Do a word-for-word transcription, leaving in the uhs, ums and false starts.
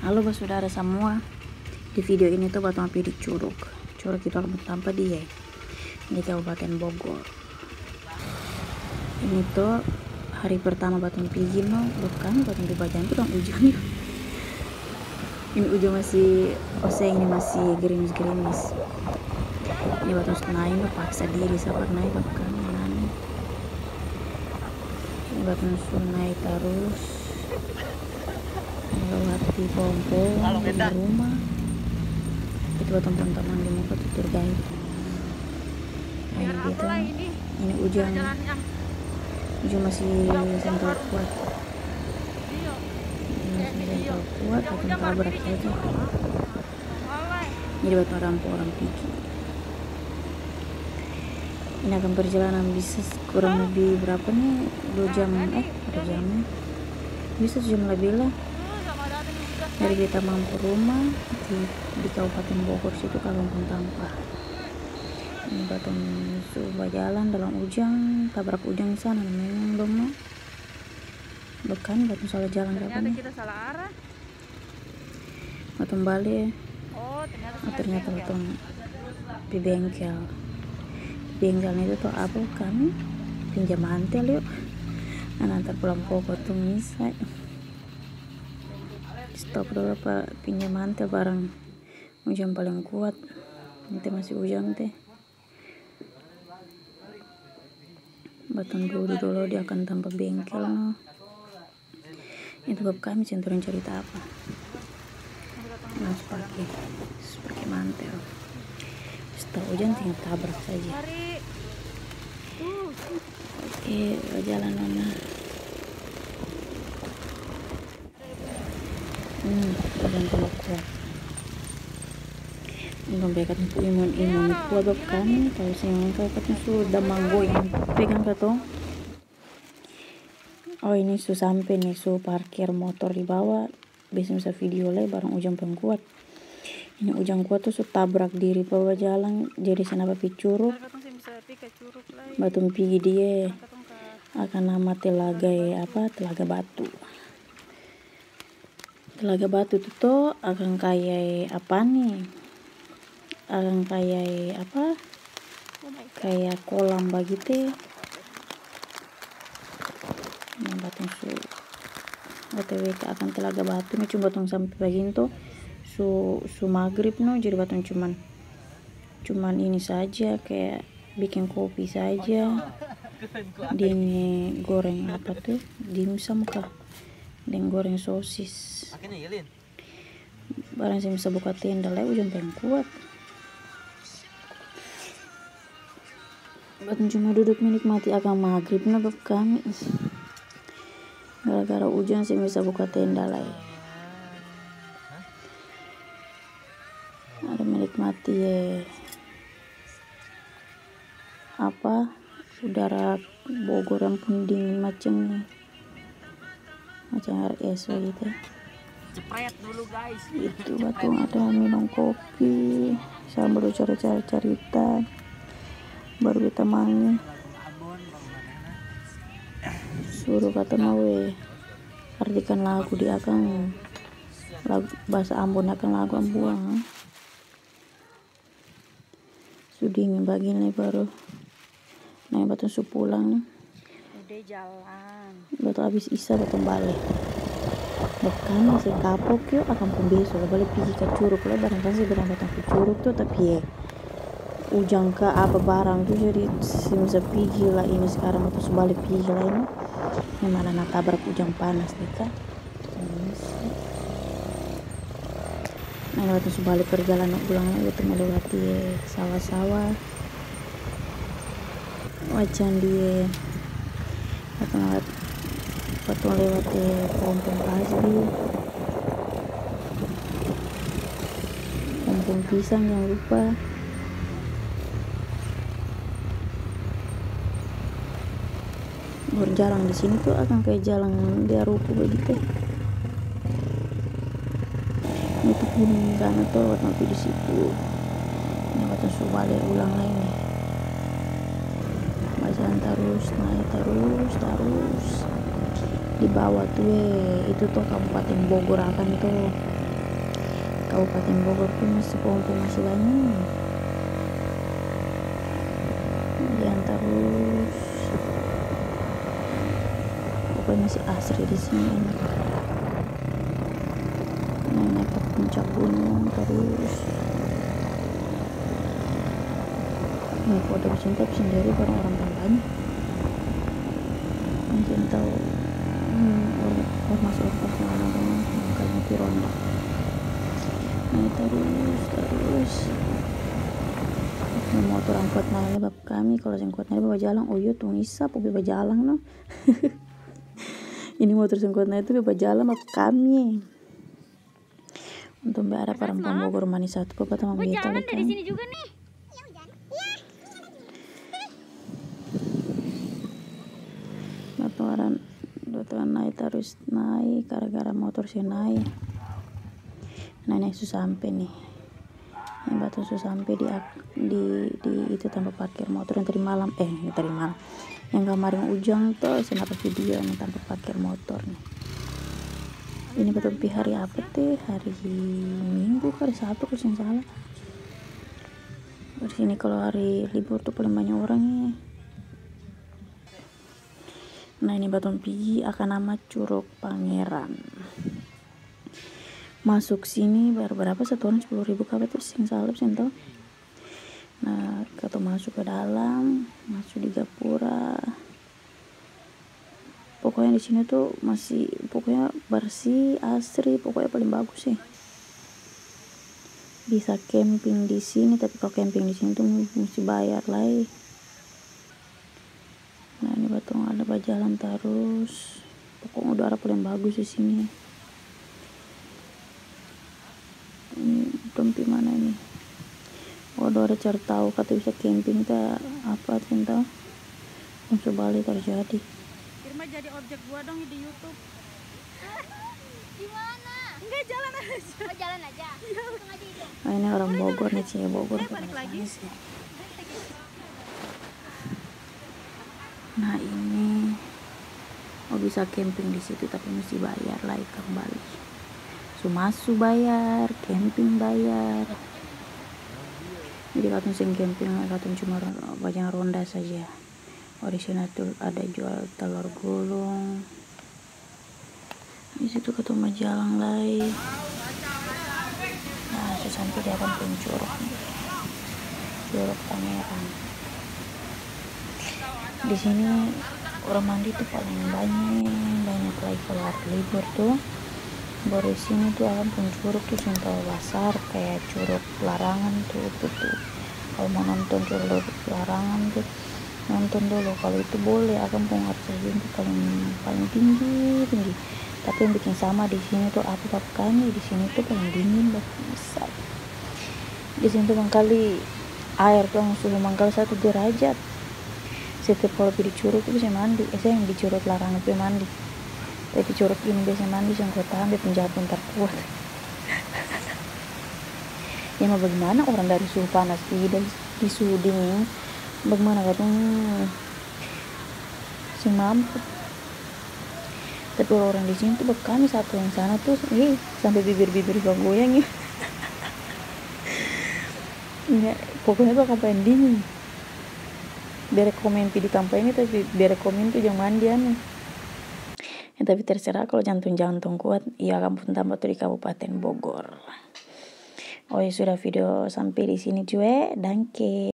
Halo basudara samua, di video ini to batong pi di Curug. Curug itu akang pung tampa di, di Kabupaten Bogor. Ini to hari pertama batong pigi no, bukan batong pi bajalan tu dong ujan ni. Ini ujan masih oseng, ini masih gerimis-gerimis. Ini batong su nae no, paksa diri sa par nae, bukan nani. Ini batong su nae tarus. Lewati pohong-pohong, rumah-rumah. Itu batong pung tamang di muka tu tour guide. Nah, ini beta, ini ujang. Ujang masih seng tau kuat. Ujang masih seng tau kuat, batong tabrak saja. Jadi batong rampa orang pigi. Ini akang perjalanan bisa kurang lebih berapa nih? Dua jam, eh, dua jam. Bisa satu jam lebih lah. Dari beta mampir rumah di, di Kabupaten Bogor situ, Kampung Tampa. Ini batong su bajalan dalam ujang, tabrak ujang sana, memang dong no. Bukan, batong salah jalan ka apa nih? Kita salah arah. Batong bale. Oh, ternyata pi bengkel. Bengkel itu to apa kami pinjam mantel yuk. Nah, antar pulang poko tu misa. Stop dolo pa pinjam mantel barang ujang paling kuat. Nanti masih ujang te. Batong dudu dolo di akang tampa bengkel no. Itu bab kami seng turung carita apa. Nah, su pake, su pake mantel. Su tau ujang tinggal tabrak saja. Oke, bajalan nona. Hmm, ujang tambah kuat. Dong pe katong pung imun-imun kuat bab kami, kalo seng kalo katong su damang goyang pegang katong. Oh, ini su sampe ni, su parkir motor di bawa. Biasa bisa video lai barang ujang pung kuat. Ini ujang kuat tu su tabrak diri pa bajalang, jadi seng dapa pi Curug. Batong pigi di e, akang nama telaga e, apa, Telaga Batu. Telaga Batu tu to akang kaya apa ni? Akang kaya apa? Kaya kolam bagitu. Nah, batong su O T W ka akang Telaga Batu ni, cuma batong sampe bagini to, su, su magrib no, jadi batong cuman, cuman ini saja, kaya biking kopi saja, deng goreng apa tu, dimsum ka, deng goreng sosis. Barang seng bisa buka tenda lai, ujang paleng kuat. Batong cuma duduk menikmati akang magrib na bab kami. Gara-gara ujang seng bisa buka tenda lai. Ada menikmati, e, apa, udara Bogor yang pung dingin macam ni. Macam aer es bagitu. Itu katong ada minum kopi sambil cara-cara carita, baru beta mangi. Suruh katong mau, e, artikan lagu di akang, lagu bahasa Ambon, akang lagu Ambuang. Su dingin bagini lai baru. Nah, batong su pulang ni. Udah jalan. Batong abis isa batong bale. Bab kami seng kapok yo, akang pung beso la bale pigi ka Curug lai, barang kan seng bilang batong pi Curug to, tapi, e, ujang ka apa barang tu, jadi seng bisa pigi lai. Ini skarang batong su bale pigi lai ni. Memang ada natabrak ujang panas ni ka. Nah, ini beta su bale perjalanan ulang lai, beta melewati sawah-sawah. Wajan di, beta lewat, beta lewati pohon-pohon kasbi, pohon-pohon pisang, jang lupa. Berjalang di sini tu akang kaya jalang dia ruku bagitu. Itu kuning sana tu, batu api di situ. Ini batu su bale ulang lai ni. Bajalan tarus, nae tarus, tarus. Di bawa tu, e, itu to Kabupaten Bogor akang to. Kabupaten Bogor tuh masih pohong tuh masih banya. Hujan tarus. Pokoknya masih asri di sini. Naik-naik ke puncak gunung tarus. Ini foto di sini tapi sendiri, barang orang tambanya. Ini seng tau, hmm, or-, ormas-ormas mana dong, makanya pi ronda. Nae tarus, tarus. Ini motor yang kuat nae bapa kami, kalo seng kuat nae bapa jalang, oh iyo, tung isap, bapa jalang no. Ini motor seng kuat nae tu bapa jalang bapa kami. Untung be ada parampuang Bogor manis satu, bapa tamang beta lagi kan. Batuaran, batuaran nae tarus nae, gara-gara motor seng nae. Nah, ini su sampe nih. Ini batuaran su sampe di ak-, di, di itu tampa parkir motor yang tadi malam, eh, yang tadi malam. Yang kemarin ujang to, seng dapa video yang tampa parkir motor nih. Ini batuaran pi hari apa te? Hari Minggu ka, hari Sabtu kalo seng salah. Di sini kalo hari libur tu paling banya orang e. Nah, ini batuaran pigi akang nama Curug Pangeran. Masuk sini bar-, barapa satu orang, sepuluh ribu ka apa tu, seng salah, seng tau. Nah, katong masuk ka dalam, masuk di gapura. Pokoknya di sini tuh masih, pokoknya bersih, asri, pokoknya paling bagus sih. Bisa camping di sini, tapi kalo camping di sini tuh musti bayar lai. Nah, ini batuaran ada bajalang tarus. Pokoknya udara paling bagus di sini. Ini dong pi mana ini? Waduh, ada cari tau kata bisa camping ta apa, seng tau. Dong su bale tarjadi. Irma jadi objek gua dong di YouTube. Di mana? Enggak, jalan aja. Oh, jalan aja. Iya. Langsung aja itu. Nah, ini orang Bogor nih, cie Bogor. Eh, balik lagi. Nah, ini, oh, bisa camping di situ, tapi musti bayar lai kembali. Su masu bayar, camping bayar. Jadi katong seng camping lai, katong cuma ro-, bajalang ronda saja. Oh, di sana tuh ada jual telur gulung. Di situ katong bajalang lai. Nah, su sampe di akang pung curug nih. Curug Pangeran. Di sini orang mandi tuh paling banya, banyak lagi kalo hari libur tuh. Baru di sini tuh akang pung curug tuh seng talalu basar kaya Curug Larangan tuh, itu tuh. Kalo mo nonton Curug Larangan tuh, nonton dolo, kalo itu boleh, akang pung air terjun tuh paling, paling tinggi, tinggi. Tapi yang biking sama di sini tuh apa, bapa kami, di sini tuh paling dingin, bapa, bisa. Di sini tuh mangkali air tuh su mangkali satu derajat. Setiap kalo pi di curug tuh bisa mandi, eh, seng, di Curug Larangan pi mandi. Tapi curug ini biasa mandi seng kuat tahan, dia pung jantung tar kuat. Ya, mau bagimana, orang dari suhu panas pi, dari di suhu dingin, bagimana katong seng mampu. Tapi orang-orang di sini tuh, bapa kami satu yang sana tuh, eh, sampe bibir-bibir bagoyang, ya. Ya, pokoknya tuh akang paling dingin. Bere komen pi di tampa ini, tapi bere komen tuh jang mandi, anu. Ya, tapi terserah, kalo jantung-jantung kuat, ya akang pung tampa tuh di Kabupaten Bogor. Oh ya sudah, video sampe di sini jua, dangke.